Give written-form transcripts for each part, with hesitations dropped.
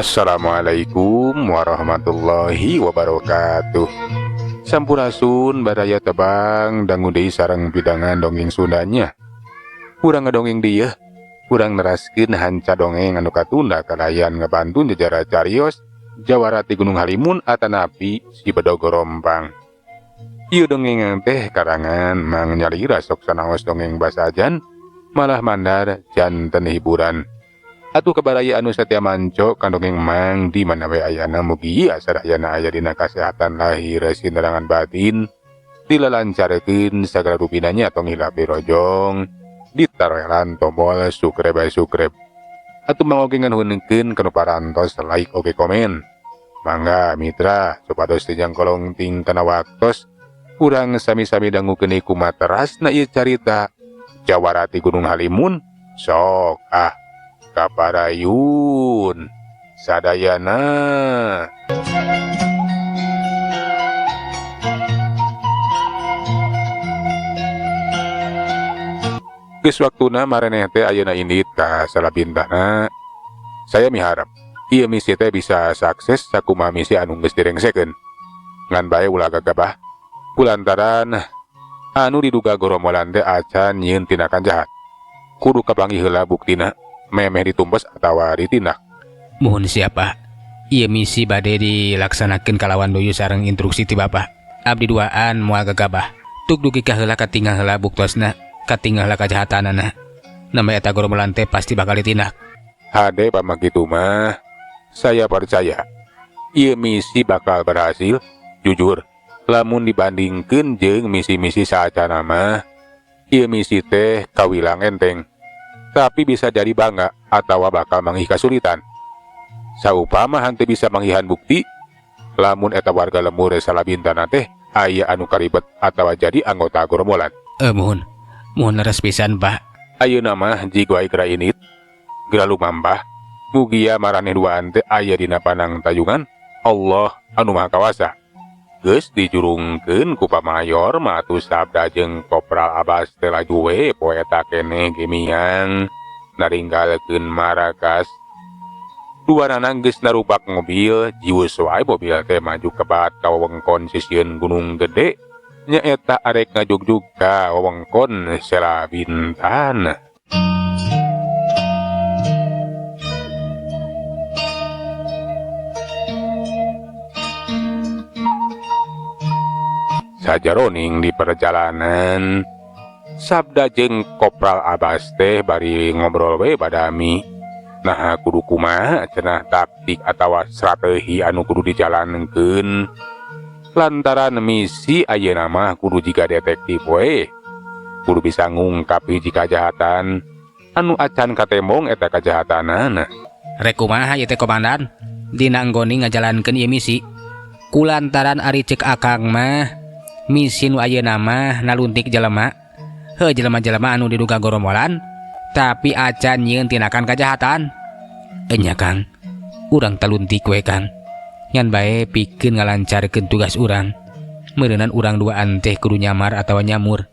Assalamualaikum warahmatullahi wabarakatuh. Sampurasun baraya tebang dangu deui sareng pidangan dongeng Sundanya. Urang ngadongeng dieu, urang neraskeun hanca dongeng anu katunda kalayan ngabantun jajara carios jawara ti Gunung Halimun atanapi si Bedog Gorompang. Ieu dongeng teh karangan Mang Nyalira sok sanaos dongeng basajan malah mandar janten hiburan. Atuh kabaraya anu satia manco kan dongeng Mang di mana we ayana mugi sadayana aya dina kasehatan lahir sinerangan batin dilalancarkeun sagala rupina nya tong hilap dirojong ditaroelan tombol subscribe subscribe. Atuh mang oge nganuhunkeun kanu parantos like oge komen. Mangga mitra supados teu jangkolong ting kana waktos urang sami-sami dangukeun kumaha terasna ieu carita Jawara ti Gunung Halimun sok ah kaparayun sadayana. Geus waktuna maraneh teh ayeuna indit ka Salabintana. Saya miharep ieu misi teh bisa sukses sakumaha misi anu geus direngsekeun. Ngan bae ulah gagabah kulantaran anu diduga goromolan teh acan nyieun tindakan jahat. Kudu kapanggih heula buktina memeh ditumpes atawa ditindak. Muhun siapa? Ieu misi bade dilaksanakeun kalawan duyu sareng instruksi ti Bapak. Abdi duaan moal gagabah. Tuk dugi ka heula katinggal heula buktosna, katinggal heula kajahatanana. Nama eta goromolan teh pasti bakal ditindak. Hade pamakitu mah, saya percaya ieu misi bakal berhasil. Jujur, lamun dibandingkeun jeung misi-misi saacana mah, ieu misi teh kawilang enteng. Tapi bisa jadi bangga atawa bakal manggih kasulitan. Saupama hanteu bisa manggihan bukti, lamun eta warga lembur Salabintana teh aya anu karibet atawa jadi anggota goromolan. Muhun, muhun leres pisan, Pak. Ayeuna mah jig wae geura init, geura lumampah, mugia maraneh duaan teh aya dina panang tayungan Allah anu Maha Kawasa. Geus dijurungkeun ku Pak Mayor mah atuh Sabda jeung Kopral Abbas teh laju we poe eta keneh gemiang naringgalkeun marakas. Duanana geus narupak mobil, jiwus wae mobil teh maju kebat ka wewengkon sisieun Gunung Gede, nyaeta arek ngajugjug ka wewengkon Selabintana. Sajaroning di perjalanan, Sabda jeung Kopral Abbas teh bari ngobrol we badami. Nah kudu kumaha cenah taktik atawa strategi anu kudu dijalankeun. Lantaran misi ayeuna mah kudu jiga detektif we. Kudu bisa ngungkap hiji kajahatan anu acan katembong eta kajahatanana. Rek kumaha ieu teh komandan? Dina nggoni ngajalankeun ieu misi. Kulantaran ari ceuk akang mah misi nu ayeuna mah naluntik jelema. Heuh jelema-jelema anu diduga goromolan tapi acan nyieun tindakan kajahatan. Enya Kang, urang taluntik we Kang. Ngan bae pikeun ngalancarkeun tugas urang. Meureunan urang duaan teh kudu nyamar atawa nyamur.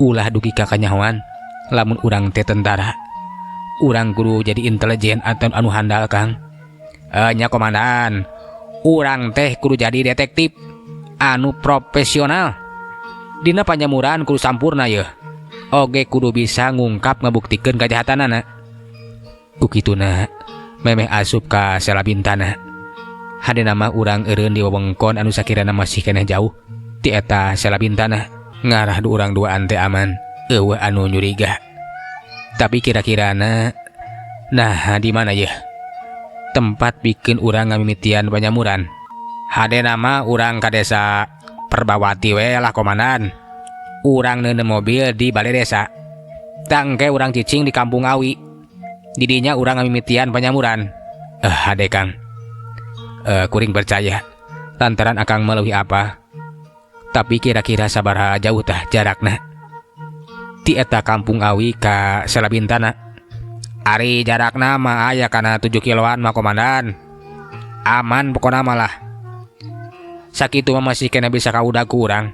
Ulah dugi ka kanyahoan lamun urang teh tentara. Urang kudu jadi intelijen atau anu handal Kang. Nya komandan, urang teh kudu jadi detektif anu profesional. Dina panyamuran kudu sampurna yeuh. Oge kudu bisa ngungkap ngabuktikeun kajahatanana. Ku kituna memeh asup ka Selabintana. Hadena mah urang eureun di wewengkon anu sakirana masih keneh jauh ti eta Selabintana. Ngarah du urang duaan teh aman, eueuh anu nyuriga. Tapi kira-kirana nah di mana yeuh tempat bikin urang ngamimitian panyamuran? Hadena mah urang ka desa Perbawati we lah komandan. Urang neuneu mobil di balai desa. Tangke urang cicing di kampung Awi. Didinya urang ngamimitian panyamuran. Hade Kang. Kuring percaya lantaran akang meluhi apa. Tapi kira-kira sabaraha jauh tah jarakna ti eta kampung Awi ka Selabintana? Ari jarakna mah aya kana 7 kiloan mah komandan. Aman pokona mah lah. Sakitu mah masih kena bisa kaudag ku urang.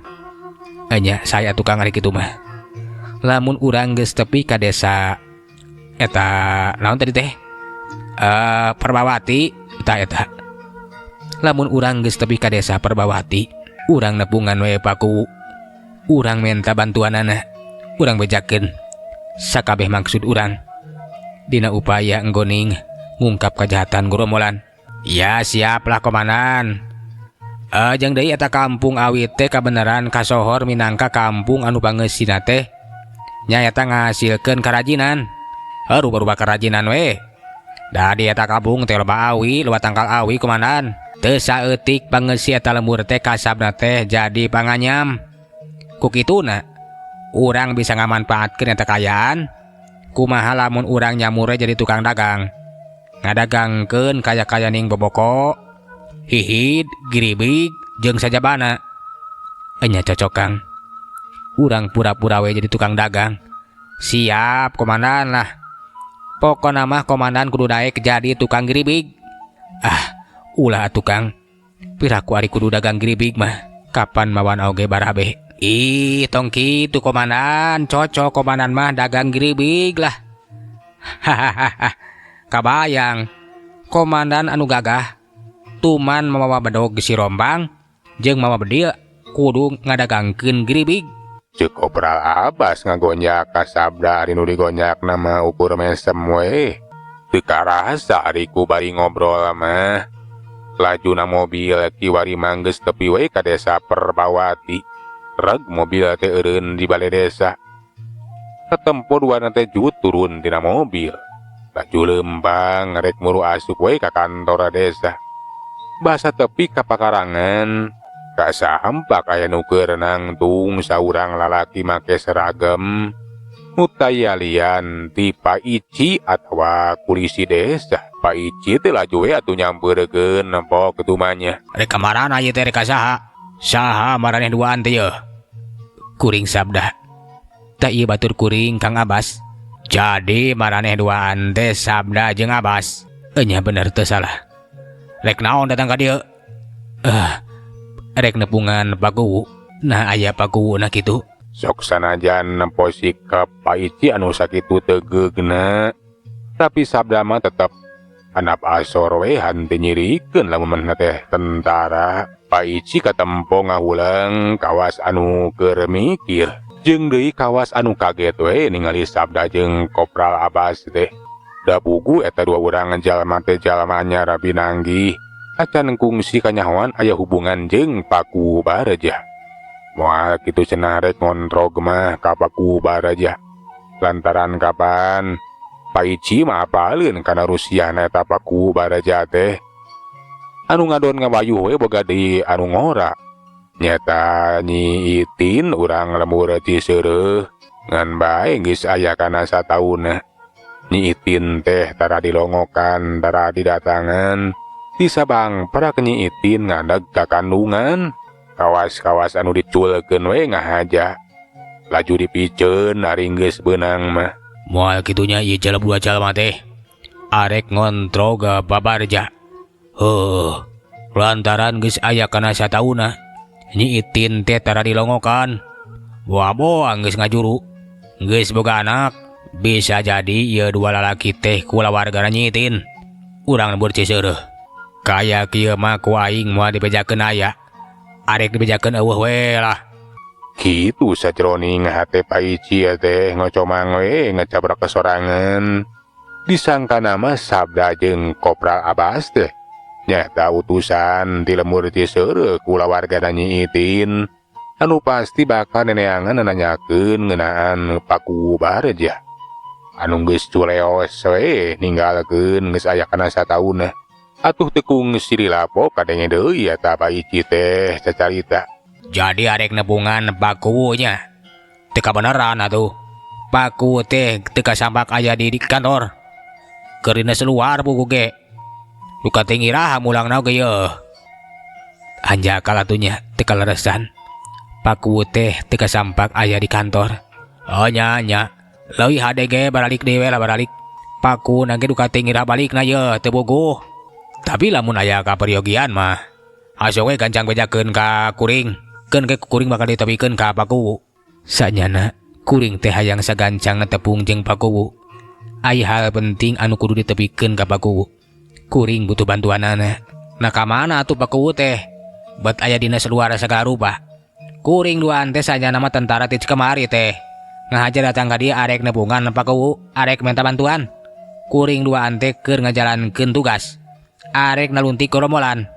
Enya saya tukang ari kitu mah. Lamun urang geus tepi ka desa eta naon tadi teh? Perbawati Tah eta. Lamun urang geus tepi ka desa Perbawati, urang nepungan we Pak Kuwu. Urang menta bantuanana. Urang bejakeun sakabeh maksud urang dina upaya enggoning ngungkap kejahatan gerombolan. Ya siap lah, Komandan. Eh, jeung deui eta kampung Awi teh kabeneran kasohor minangka kampung anu pangeusina teh nyaeta ngahasilkeun karajinan. Eh, rupa-rupa karajinan we. Da di eta kampung teh loba awi, loba tangkal awi, Komandan. Teu saeutik pangeusi eta lembur teh kasabna teh jadi panganyam. Ku kituna urang bisa ngamanfaatkeun eta kaayaan. Kumaha lamun urang nyamur jadi tukang dagang? Ngadagangkeun kaya-kayaning boboko, hihid, giribig, jeung sajabana. Enya cocok, Kang. Urang pura-pura we jadi tukang dagang. Siap, Komandan lah. Pokona mah Komandan kudu daek jadi tukang giribig. Ah, ulah atuh, Kang. Piraku ari kudu dagang giribig mah. Kapan mawana oge barabe. Ih, tong kitu, Komandan. Cocok Komandan mah dagang giribig lah. Hahaha. Kabayang. Komandan anu gagah. Tuman mamawa bedog si rombang jeung mawa bedil kudu ngadagangkeun giribig. Cek Kopral Abbas ngagonjak ka Sabda, ari nu digonjak nama ukur mesem we. Teu karasa ari ku bari ngobrol mah. Lajuna mobil kiwari mah geus tepi we ka desa Perbawati. Reg mobil teh eureun di balai desa. Katempo duana teh jut turun tina mobil. Laju lempang rek muru asup we ka kantor desa. Basa tepi ka pakarangan, kasampak aya nu keur nangtung saurang lalaki make seragam nu taya lian ti Pak Ici atawa polisi desa. Pak Ici teh laju we atuh nyamperkeun nempok ketumanya. Rek kamarana ieu teh, rek ka saha? Saha maraneh duaan teh yeuh? Kuring Sabda. Tah ieu batur kuring, Kang Abbas. Jadi maraneh duaan teh Sabda jeung Abbas. Enya, bener teu salah. Rek naon datang ka dieu? Eh, rek nepungan Pak Kuwu. Nah, aya Pak Kuwu na kitu. Sok sanajan nempo sikap Pak Ici anu sakitu tegeugna, tapi Sabda mah tetep handap asor we henteu nyirikeun lamun manehna teh tentara. Pak Ici katempo ngahuleng kawas anu keur mikir. Jeung deui kawas anu kaget we ningali Sabda jeung Kopral Abbas teh. Da puguh eta dua urang jalma teh jalma anyar pinanggih. Acan kungsi kanyahoan aya hubungan jeung Pak Kuwu Baraja. Moal kitu cenah rek ngontrog mah ka Pak Kuwu Baraja. Lantaran kapan Pak Ici mah apaleun kana rusiahna eta Pak Kuwu Baraja teh. Anu ngadon ngawayuh we boga deui anu ngora. Nyata Nyi Itin, urang lembur Ciseureuh, ngan bae geus aya kana sataunna. Nyi Itin teh tara dilongokan, tara didatangan. Disabang prak Nyi Itin ngandag ka kandungan. Kawas-kawas anu diculkeun we ngahaja. Laju dipiceun ari geus beunang mah. Moal kitunya ieu jalma dua jalma teh. Arek ngontrog babarja. Heuh, lantaran geus aya kana sataunna. Nyi Itin teh tara dilongokan. Boa-boa geus ngajuru. Geus boga anak. Bisa jadi ieu dua lalaki teh kulawargana Nyi Itin. Urang lembur Ciseureuh. Kaya kieu mah ku aing moal dibejakeun aya. Arek dibejakeun euweuh we lah. Kitu sajroning hate Pak Ici teh ngocomang we ngecabrak kesorangan. Disangkana mah Sabda jeung Kopral Abbas teh nyata utusan ti lembur Ciseureuh kulawargana Nyi Itin anu pasti bakal neneangan nanyakeun ngeunaan Pak Kuwu Baraja anu geus culeos we ninggalkeun geus aya kana sataunna. Atuh teu kungsi dilapok kadenge deui eta Pak Ici teh cacarita. Jadi arek nepungan Pak Kuwu nya. Teu kabeneran atuh. Pak Kuwu teh teu kasampak aya di kantor. Keur dinas luar buku ge. Duka teh iraha mulangna oge yeuh. Hanjakal atuh nya, teu kaleresan. Pak Kuwu teh teu kasampak aya di kantor. Oh nya nya. Leuwih hade ge baralik deui we lah baralik. Pak Kuwu ge duka teh iraha balikna yeuh, teu puguh. Tapi lamun aya kaperyogian mah asok we gancang bejakeun ka kuring. Keun ke kuring bakal ditepikeun ka Pak Kuwu. Sanyana kuring teh hayang sagancang tepung jeung Pak Kuwu. Aya hal penting anu kudu ditepikeun ka Pak Kuwu. Kuring butuh bantuanana. Nah ka mana atuh Pak Kuwu teh? Bet aya dina luar sagala rupa. Kuring duaan teh saja nama tentara ti kemari teh. Ngahaja datang ka dieu arek nepungan Pak Kuwu, arek minta bantuan. Kuring duaan teh keur ngajalankeun tugas. Arek naluntik gerombolan.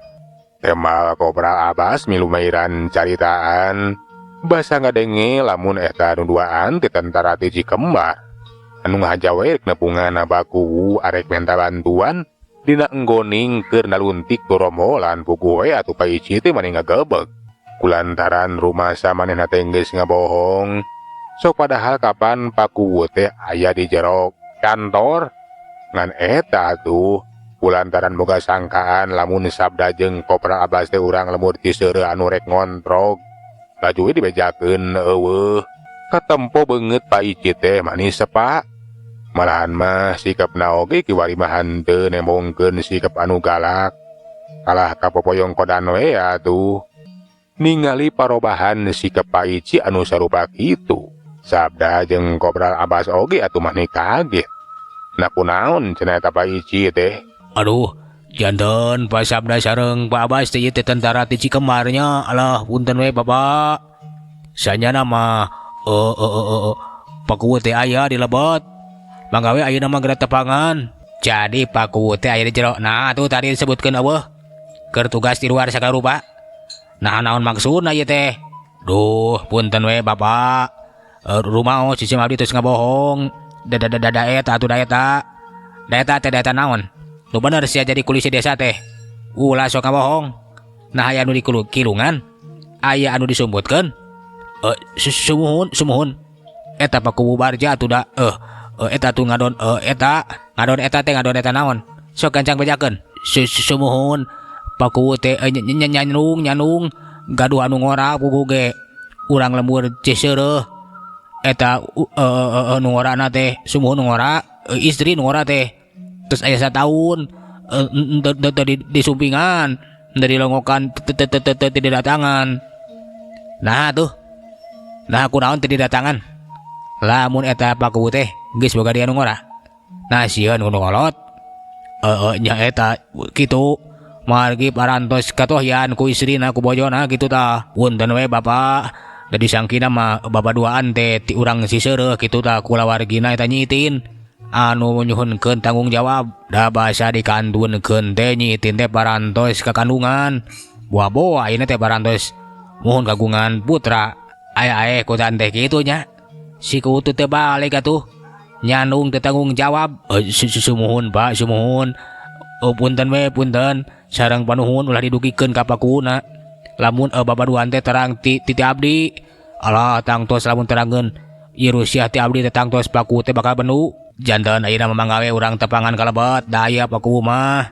Temal Kopral Abbas milu mairan caritaan. Basa ngadenge lamun eta nu duaan ti tentara ti Cikembar. Anu ngahaja we rek nepungan Pak Kuwu arek minta bantuan dina enggoning keur naluntik gerombolan puguh we atuh Pak Ici teh mani ngagebeg. Kulantaran rumasa manehna teh geus ngabohong. Sok padahal kapan Pak Kuwu teh aya di jero kantor. Ngan eta atuh kulantaran boga sangkaan lamun Sabda jeung Kopral Abbas teh urang lembur Ciseureuh anu rek ngontrog. Laju we dibejakeun eueuh. Katempo beungeut Pak Ici teh manis sepa. Malahan mah sikapna oge kiwari mah henteu nembongkeun sikap anu galak. Kalah kapopoyong kodan we atuh. Ningali parobahan sikap Pak Ici anu sarupa kitu. Sabda jeung Kopral Abbas oge atuh mah kaget. Nah kunaon cenah eta Pak Ici teh? Aduh, janten Pak Sabda sareng Pak Abbas teh ieu teh tentara ti Cikembarnya. Alah, punten we Bapak. Sanyana mah Pak Kuwu teh aya di lebet. Mangga we ayeuna mah geura tepangan. Jadi Pak Kuwu teh aya di jero. Nah, tuh tadi disebutkeun eueuh. Keur tugas di luar sagala rupa. Nah, naon maksudna ieu teh? Duh, punten we Bapak. Rumaos cicing abdi terus ngabohong. Da da da da eta atuh da eta. Da eta teh da eta naon? Nu bener sia jadi kulisi desa teh. Ulah sok ngabohong. Nah aya anu dikilungan, aya anu disumputkeun. Sumuhun, sumuhun. Eta Pak Kuwu Barja atuh da eta tuh ngadon eta ngadon eta teh ngadon eta naon? Sok gancang bejakeun. Sumuhun. Pak Kuwu teh nyanung nyanung gaduh anu ngora puguh ge. Urang lembur Ciseureuh. Eta nu ngorana teh sumuhun nu ngora, istri nu ngora teh. Terus aya sataun teu disumpingan, teu dilongokan, teu didatangan. Nah tuh. Nah kunaon teu didatangan? Lamun eta Pak Kuwu teh geus boga dia nu ngora. Nah sieun nu ngolot. Nya eta kitu. Margi parantos katohyan ku istrina ku bojona kitu tah. Punten we Bapak. Da disangkina mah babaduaan teh ti urang Ciseureuh kitu tah kulawargina eta nyitin. Anu nyuhunkeun tanggung jawab da basa dikantunkeun teh nyitin teh parantos ka kandungan. Boa-boa ayeuna teh parantos muhun kagungan putra. Aya-aya kutan teh kitu nya. Si kutu teh balik atuh. Nyanung teh tanggung jawab. Sumuhun Pak, sumuhun. Punten we, punten. Sareng panuhun ulah didugikeun ka pakuwuna. Lamun babaduan teh terang ti ti abdi. Alah tangtos lamun terangeun ieu Rusia ti abdi teh tangtos paku teh bakal bendu. Janten ayeuna mah manggawe urang tepangan kalebet da aya paku mah.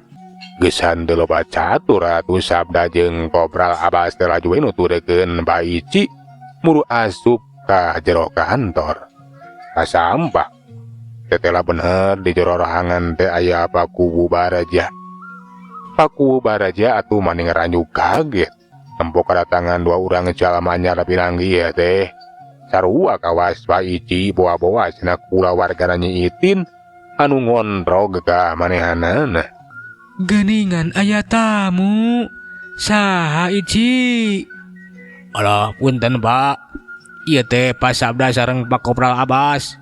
Geus henteu loba catur atuh Sabda jeung Kopral Abbas teh laju we nuturkeun Pak Ici muru asup ka jero kantor. Kasampak tetela bener di jero rohangan teh aya Pak Kuwu Baraja. Pak Kuwu Baraja atuh mani ngaranyu kaget. Nempo kedatangan dua urang jalma anyar pinanggih ya teh. Sarua kawas Pak Ici boa-boa cenah kulawargana Nyi Itin anu ngontrog ka manehanana. Geuningan aya tamu. Saha Ici? Alah punten Pak. Ieu teh Pak Sabda sareng Pak Kopral Abbas.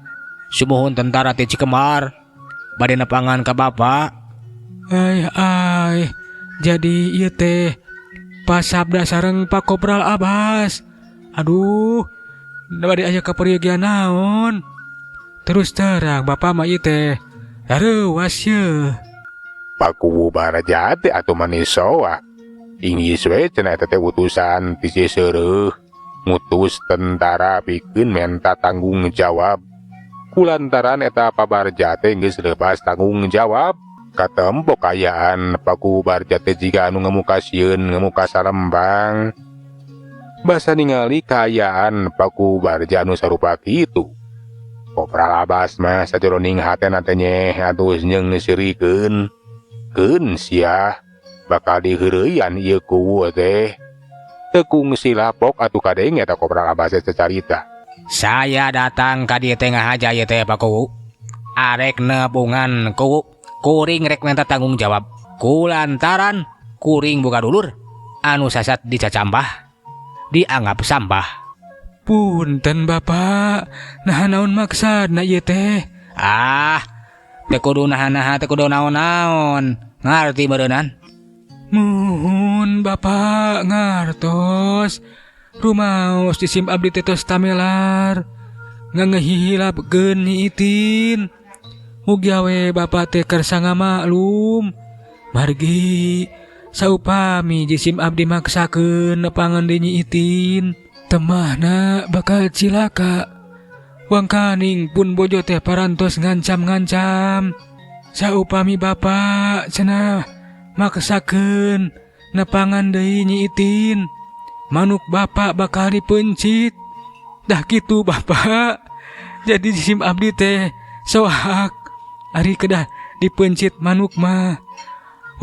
Sumuhun tentara ti Cikemar. Bade nepangan ka Bapak. Ai ai, jadi ieu teh Pak Sabda sareng Pak Kopral Abbas. Aduh, bade aya kaperyogian naon? Terus terang Bapak mah ieu teh reuwas ye. Pak Kuwu Baraja teh atuh manis soa. Inggis we cenah eta teh utusan ti Ciseureuh. Ngutus tentara pikeun menta tanggung jawab. Kulantaran eta Pak Barja teh geus leupas tanggung jawab. Katempo kaayaan Pak Kuwu Barja teh jiga anu ngemuka sieun ngemuka salembang. Basa ningali kaayaan Pak Kuwu Barja anu sarupa kitu. Kopral Abbas mah sajeroning hatena teh nyeh atuh jeung sirikeun. Keun sia bakal diheureuyaan ieu kuwu teh. Teu kungsi lapok atuh kadenge eta Kopral Abbas teh carita. Saya datang ka dieu teh ngahaja ieu teh Pak Kuwu. Arek nepungan kuwu. Kuring rek minta tanggung jawab. Kulantaran kuring boga dulur anu sasat dicacampah, dianggap sampah. Punten Bapak, nah naon maksudna ieu teh? Ah, teu kudu naha-naha, teu kudu naon-naon. Ngarti meureunan? Muhun Bapak, ngartos. Rumaos jisim abdi teh tos tamelar. Ngangehihilapkeun Nyi Itin. Mugia we Bapak teh kersa ngamaklum. Margi saupami jisim abdi maksakeun nepangan deui Nyi Itin, temahna bakal cilaka. Wangkaning pun bojo teh parantos ngancam-ngancam. Saupami Bapak cenah maksakeun nepangan deui Nyi Itin, manuk Bapak bakal dipeuncit. Dah kitu Bapak. Jadi jisim abdi teh soak ari kedah dipeuncit manuk mah.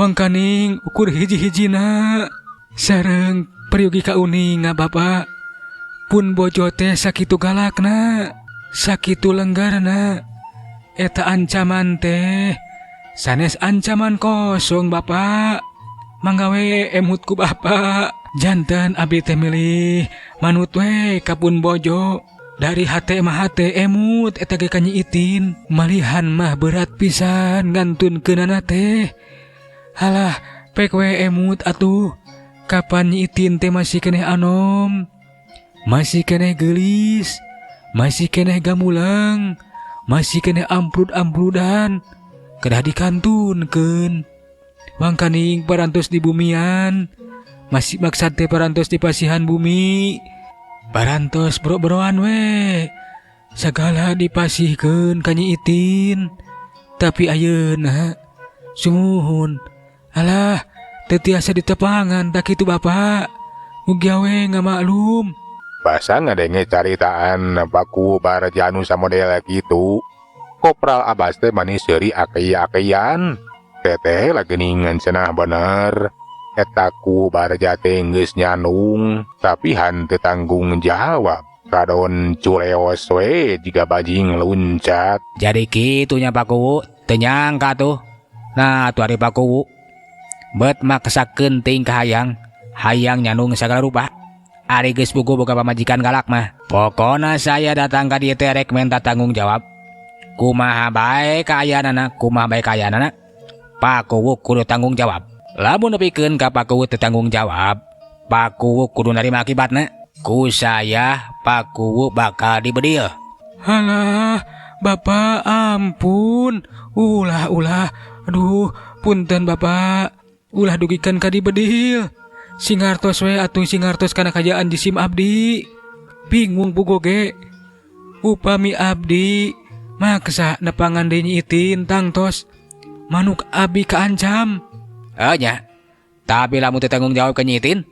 Wangkaning ukur hiji-hijina sareng peryogi kauninga Bapak. Pun bojo teh sakitu galakna, sakitu lenggarna. Eta ancaman teh sanes ancaman kosong Bapak. Mangga we emut ku Bapak. Janten abdi teh milih manut we ka pun bojo. Dari hate mah hate emut eta ge ka Nyi Itin. Malihan mah berat pisan ngantunkeunana teh. Halah, pek we emut atuh. Kapan Nyi Itin teh masih keneh anom, masih keneh geulis, masih keneh gamulang, masih keneh amplud-ampludan, kedah dikantunkeun. Wangkaning parantos di bumian, masih maksad teh parantos di pasihan bumi, parantos boro-boroan we, sagala dipasihkeun ka Nyi Itin. Tapi ayeuna sumuhun, alah, teu tiasa ditepangan tak kitu Bapak. Mugia we ngamaklum. Basa ngadenge caritaan Paku Barja anu samodel kitu, Kopral Abbas teh manis seuri akei-akeian. Teteh lagi geuningan cenah bener. Eta ku Barja teh geus nyandung, tapi hanteu tanggung jawab. Kadon culeos we jiga bajing luncat. Jadi kitunya Pak Kuwu, teu nyangka tuh. Nah, tuh ari Pak Kuwu. Bet maksakeun teuing ka hayang, hayang nyandung sagala rupa. Ari geus buku boga pamajikan galak mah. Pokona saya datang ka dieu teh rek menta tanggung jawab. Kumaha bae kaayaanana, kumaha bae kaayaanana, Pak Kuwu kudu tanggung jawab. Lamun nepikeun ka Pak Kuwu teu tanggung jawab, Pak Kuwu kudu narima akibatna. Ku saya Pak Kuwu bakal dibedil. Halah, Bapak ampun. Ulah, ulah. Aduh, punten Bapak. Ulah dugikan ka dibedil. Sing ngartos we atuh, sing ngartos kana kajaan jisim abdi. Bingung pugo ge. Upami abdi maksa nepangan deui Nyi Itin tangtos manuk abdi kaancam. Eh nya. Tapi lamun teu tanggung jawab ka Nyi Itin,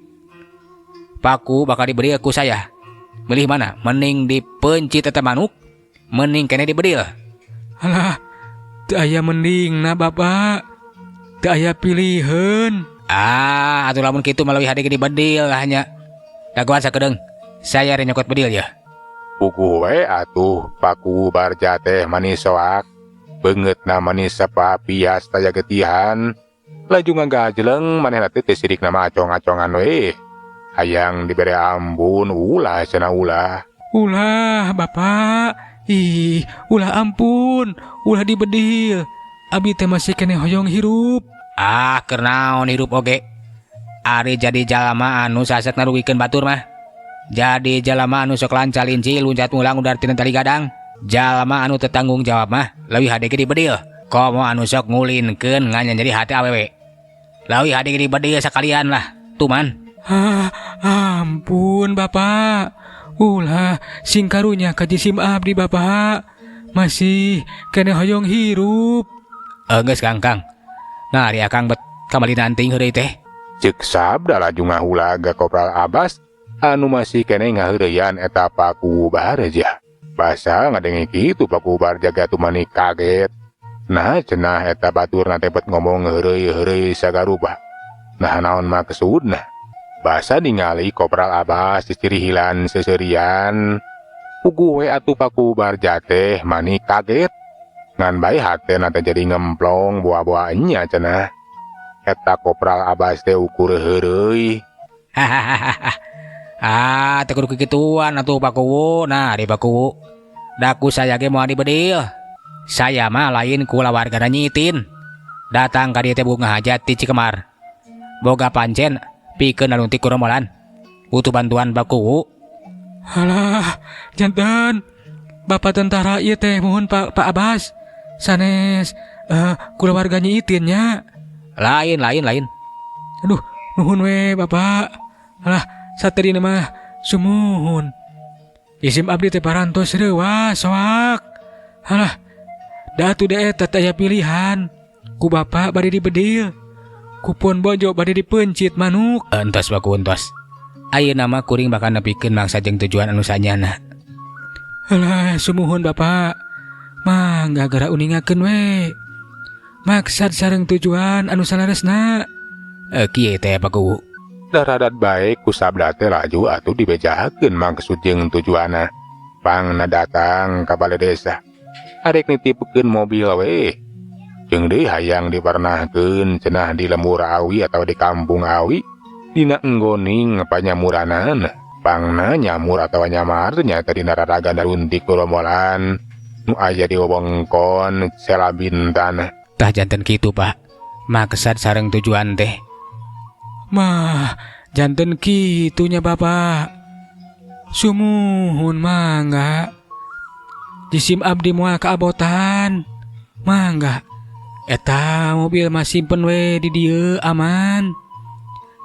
Pak Kuwu bakal diberi ku saya. Milih mana? Mending dipeuncit eta manuk, mending kene dibedil. Alah, teu aya mending na Bapak. Teu aya pilihan. Ah, atuh lamun kitu mah leuwih hade ge dibedil lah nya. Dagoan sakedeung, saya rek nyokot bedil ya. Puguh we atuh Paku Barja teh manis soak. Beungeutna manis sapapias taya getihan. Laju ngagajleng manehna teh teu sirik nama acong-acongan we. Hayang dibere ampun ulah cenah ulah. Ulah Bapak. Ih, ulah ampun, ulah dibedil. Abi teh masih keneh hoyong hirup. Ah, keur naon hirup oge. Ari jadi jalma anu saset ngarugikeun batur mah. Jadi jalma anu sok lancar linci luncat mulang udar tina tali gadang. Jalma anu teu tanggung jawab mah leuwih hade ge dibedil. Komo anu sok ngulinkeun ngan nyeri hate awewe. Leuwih hade ge dibedil sakalian lah, tuman. Ah, ampun Bapak. Ulah sing karunya ka jisim abdi Bapak. Masih keneh hoyong hirup. Geus Kang, Kang. Nah, ari Akang bet kamari nanting heureuy teh. Ceuk sabda laju ngahulaga Kopral Abbas anu masih keneh ngaheureyan eta Paku Barja. Basa ngadenge kitu Paku Barja ge atuh mani kaget. Nah, cenah eta baturna teh bet ngomong heureuy-heureuy sagarupa. Nah, naon maksudna? Basa ningali Kopral Abbas dicirihilan seuseurian. Puguh we atuh Paku Barja teh mani kaget. Ngan bae hatena teh jadi ngemplong boa-boa nya cenah. Eta Kopral Abbas teh ukur heureuy. Hahaha. Ah, teu kudu kikituan atuh Pak Kuwu. Nah, di Pak Kuwu. Da ku saya ge moal dibedil. Saya mah lain kulawargana Nyi Itin. Datang ka dieu teh boga hajat ti Cikemar. Boga pancen pikeun naluntik gorombolan. Butuh bantuan Pak Kuwu. Halah, janten. Bapak tentara ieu teh muhun Pak Pak Abbas. Sanes kulawarga Nyi Itin nya. Lain, lain, lain. Aduh, nuhun we Bapak. Alah, satadina mah sumuhun. Isim abdi teh parantos reuwas soak. Halah, da atuh da eta teh aya pilihan. Ku bapak bade dibedil. Ku pon bojo bade dipencit manuk. Entos Pak Kuwu, entos. Ayeuna mah kuring bakal nepikeun maksad jeung tujuan anu sanyana. Halah, sumuhun Bapak. Mangga geura uningakeun we. Maksad sareng tujuan anu saleresna. Kieu teh Pak Kuwu. Daradat bae ku Sabda teh laju atuh dibejakeun maksud jeung tujuanna. Pangna datang ka bale desa. Arek nitipkeun mobil we. Jeung deui hayang dipernahkeun cenah di lembur awi atau di kampung awi dina enggoning panyamuranan. Pangna nyamur atawa nyamar teh nyaeta dina raraga naruntik gorombolan nu aya di wewengkon Selabintan. Tah janten kitu Pak. Maksad sareng tujuan teh. Mah, janten kitunya Bapak. Sumuhun mangga. Jisim abdi moal kaabotan. Mangga. Eta mobil mah simpen we di dieu aman.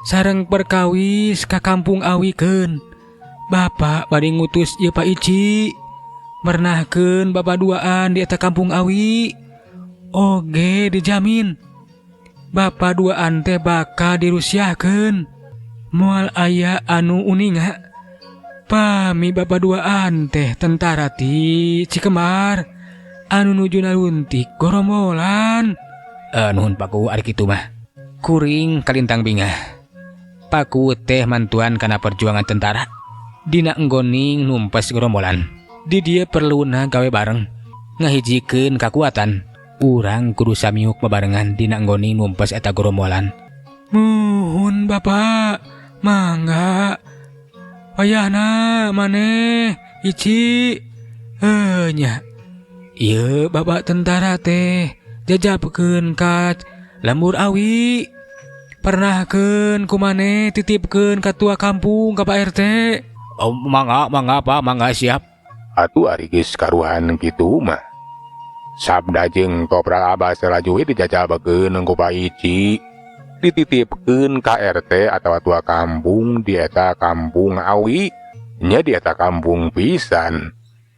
Sareng perkawis ka kampung awikeun. Bapak bade ngutus ieu Pak Ici. Mernahkeun babaduaan di eta kampung awi. Oge dijamin. Bapak duaan teh bakal dirusiahkeun. Moal aya anu uninga. Pami bapak duaan teh tentara ti Cikemar anu nuju naluntik gorombolan. Nuhun Pak Kuwu ari kitu mah. Kuring kalintang bingah. Pak Kuwu teh mantuan kana perjuangan tentara. Dina enggoning numpes gerombolan. Di dieu perluna gawe bareng. Ngahijikeun kakuatan. Urang kudu samiuk babarengan dina enggoning numpes eta gerombolan. Muhun Bapak, mangga. Wayahna maneh Ici. Heuh nya. Ieu bapak tentara teh jajabkeun ka lembur awi. Pernahkeun ku maneh titipkeun ka tua kampung ka Pak RT. Oh, mangga, mangga Pak, mangga siap. Atuh ari geus karuhan kitu mah. Sabda jeung Kopral Abbas laju we dijajabekeun ku Pak Ici. Dititipkeun ka RT atawa tua kampung di eta kampung awi. Nya di eta kampung pisan.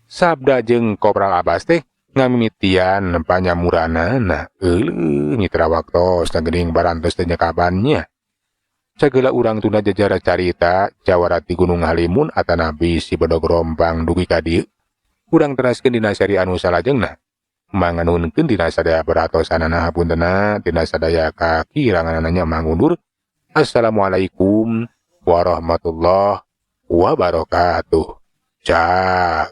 Sabda jeung Kopral Abbas teh ngamimitian panyamuranana. Euleuh mitra waktos geuning barantos teh nyekabannya. Sagala urang tunda jajara carita jawara ti Gunung Halimun atanapi si Bedog Rompang dugi ka dieu. Urang teraskeun dina seri anu salajengna. Manganunkeun dina sadaya peratosanana hapuntenna dina sadaya kakiranganana nya mangundur. Assalamualaikum warahmatullahi wabarakatuh. Cak.